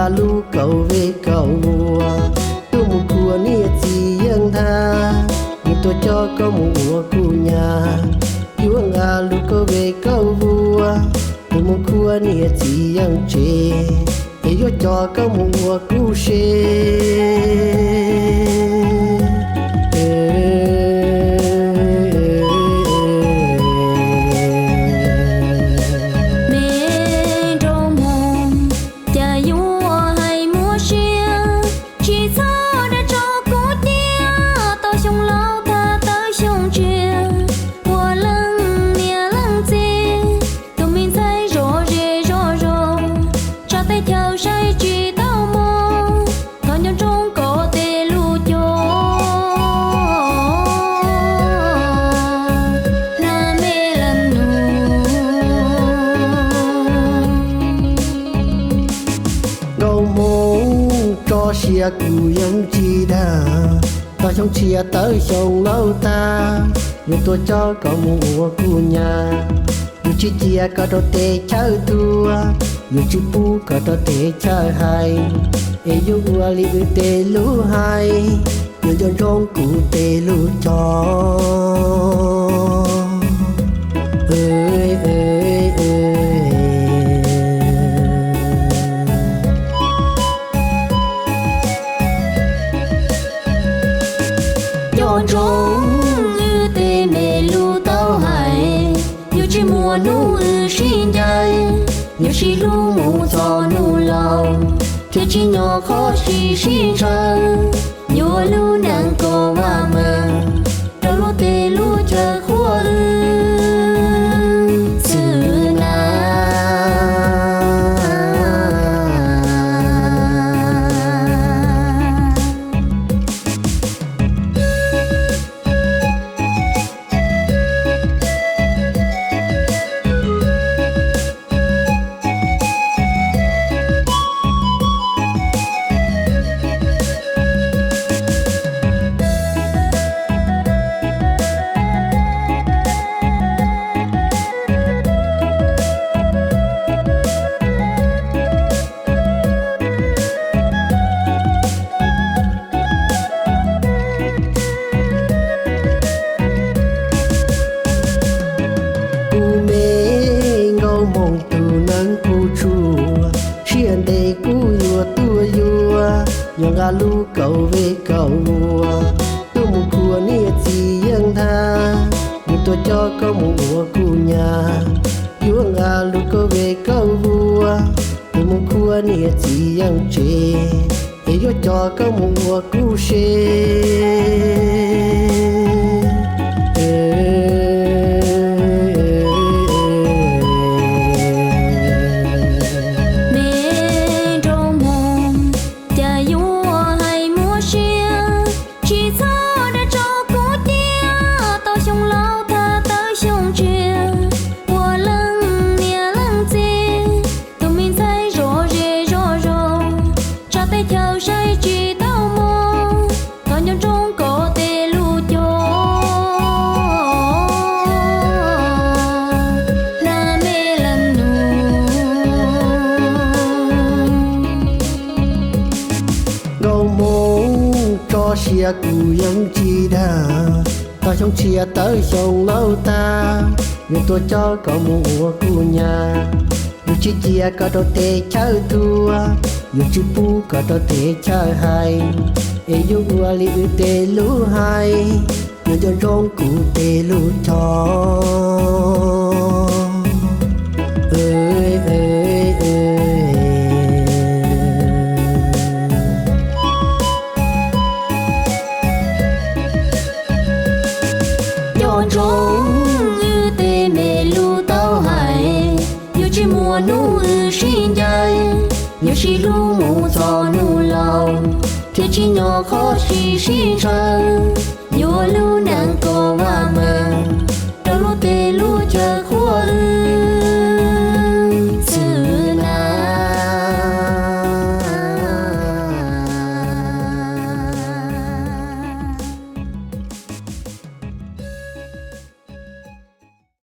Lub kaum vej kaum vuag, tuaj mus khuam niam txiv yeej ntag, yuav tuaj coj koj mus ua kuv nyab. Yuav nqa lub kaum vej kaum vuag, tuaj mus khuam niam txiv yeej tsev, es yuav coj koj mus ua kuv sev. Me nraug moog, cas yuav hais muab siab, tsis txhob dag tso kuv cia. Tau xyoo laus tag tawm xyoo tsiab, ua leej niam leej txiv, tus me ntxhais zov zej zov zos, tsa teb chaws saib tsis tau mog. Thov nco ntsoov koj tej lus cog, na me leej nus. Nkauj Hmoob, tso sia kuv yeej tsis dag. Tau xyoo tshiab tawm xyoo laus tag, yuav tuaj coj koj mus ua kuv nyab. Yuav tsis cia koj rau teb chaws tuag, yuav tsis pub koj rau teb chaws hais, es yuav ua li wb tej lus hais, yuav nco ntsoov kuv tej lus cog. Nco ntsoov wb tej me lus tau hais, yuav tsis muaj hnub wb sib ncaim, yuav sib hlub mus txog hnub laus, thiaj tsim nyog qhov sib sib ntshaw, yuav lub neej koj vaj meej, rau luag tej lus chaw qhuas wb xwb na. Kuv me Nkauj Hmoob tus neeg kuv tshua, siab ntev kuv yuav tuaj yuav, yuav nqa lub kaum vej kaum vuag, tuaj mus khuam niam txiv yeej ntag, yuav tuaj coj koj mus ua kuv nyab. Yuav nqa lub kaum vej kaum vuag, tuaj mus khuam niam txiv yeej tsev, es yuav coj koj mus ua kuv sev. Me nraug moog, cas yuav hais muab siab, tsis txhob dag tso kuv cia. Tau xyoo laus tag tawm xyoo tsiab, ua leej niam leej txiv, tus me ntxhais zov zej zov zos, tsa teb chaws saib tsis tau mog. Thov nco ntsoov koj tej lus cog, na me leej nus. Nkauj Hmoob, tso sia kuv yeej tsis dag. Tau xyoo tshiab tawm xyoo laus tag, yuav tuaj coj koj mus ua kuv nyab. Yuav tsis cia koj rau teb chaws tuag, yuav tsis pub koj rau teb chaws hais, es yuav ua li wb tej lus hais, yuav nco ntsoov kuv tej lus cog. Nco ntsoov wb tej me lus tau hais, yuav tsis muaj hnub wb sib ncaim, yuav sib hlub mus txog hnub laus, thiaj tsim nyog qhov sib sib ntshaw, yuav lub neej koj vaj